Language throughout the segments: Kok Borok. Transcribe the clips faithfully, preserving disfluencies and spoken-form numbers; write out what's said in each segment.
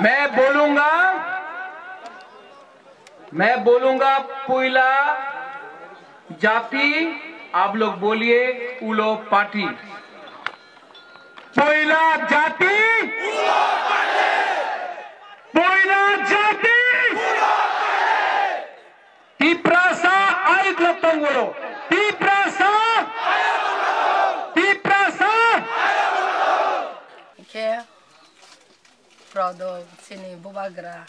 मैं बोलूंगा, मैं बोलूंगा, पुइला जाति, आप लोग बोलिए, उलो पार्टी। पुइला जाति, पुइला जाति। Tiprasa ayuk loktong ulo. Tiprasa, Tiprasa. Khe prodok sini bubagra.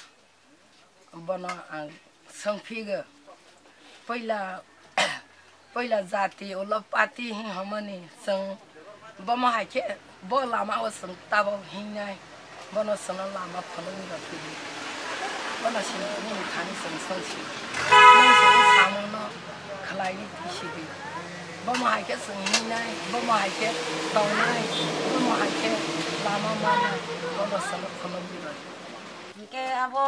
Bono ang swngphigo, puila, puila jati ulo pati hing hwnmani chwng bomo hai khe bo lama o chwng tabok hingnai, bono chwngno lama phunukni rw phidi. Bono sini nini thani chwng swngsi, nwng chwng samungno khlai di twi sidi. Bomo hai khe chwng hingnai, bomo hai khe tongnai, bomo hai khe lama manai, bono chwngno phunukdi rw. Hinkhe abo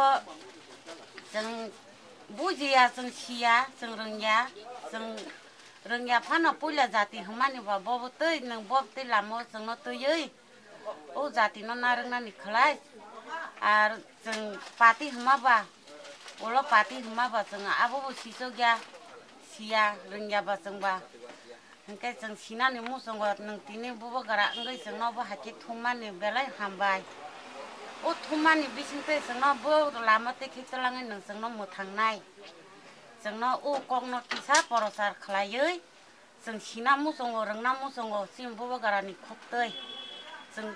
chwng bujiya, chwng siya, chwng rwngya, chwng rwngya phano puila jati hwnmani ba bobo twi nwng bob twi lama o chwngno twiwi o jatino narwknani khlai. Ar chwng pati hwnma ba, ulo pati hwnma ba chwng abobo sichokya, siya, rwngya ba chwng ba. Hinkhe chwng sinani muchungo nwng tini bubagra wngwi chwngno bo hai khe thummani belai hambai. O thummani bisingtwi chwngno bo lama twi khe twlangwi nwng chwngno mwthangnai. Chwngno o kokno kisa porochar khlaiwi chwng sina muchungo, rwngna muchungo, chini bubagrani khuktwi. Chwng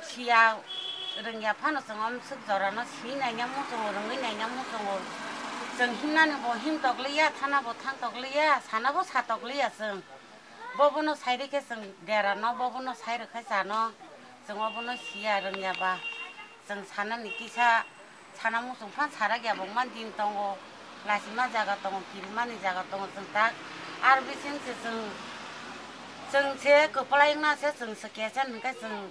siya rwngya phano chwng o swk jorano si naina muchungo, rwngwi naina muchungo. Chwng himnani bo him tokliya, thana bo thang tokliya, sana bo sa tokliya chwng. Bo bono sai rikhe chwng derano, bo bono sai rwkhe chano. Chwng obono siya rwngya ba. Chwng sanani kisa sana muchung phan sarak ya bo man din tongo. Lasima jaga tongo, kirimani jaga tongo chwng tak. Ar bising se chwng, chwng se kwplai wngna se chwng se kechen hinkhe chwng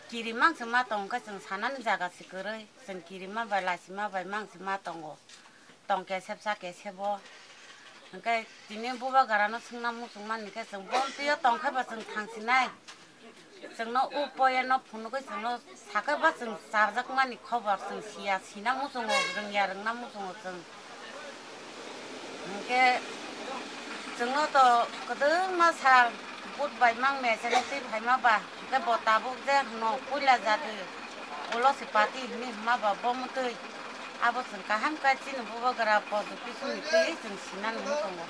kirimang se ma tong khe chwng sanani jaga se kwrwi, chwng kirima bai lasima bai mang se ma tongo, tong kesepsa kesebo. Hinkhe tini bubagrano swngna muchung mani khe chwng bo twiyo tong khe ba chwng thang sinai, chwngno o poyeno phunugwi chwngno sakhe ba chwng chajakmani khobor chwng siya, sina muchungo, rwngya rwngna muchungo chwng. Hinkhe chwngno to kwdwma sal vote bai mang mechanic twi phaima ba, hinkhe bo tabuk je hwno puila jati ulo se party hinwi hwnma ba bo mwtwi abo chwng kaham khe chini bubagra podo kisuni twi chwng sinani muchungo.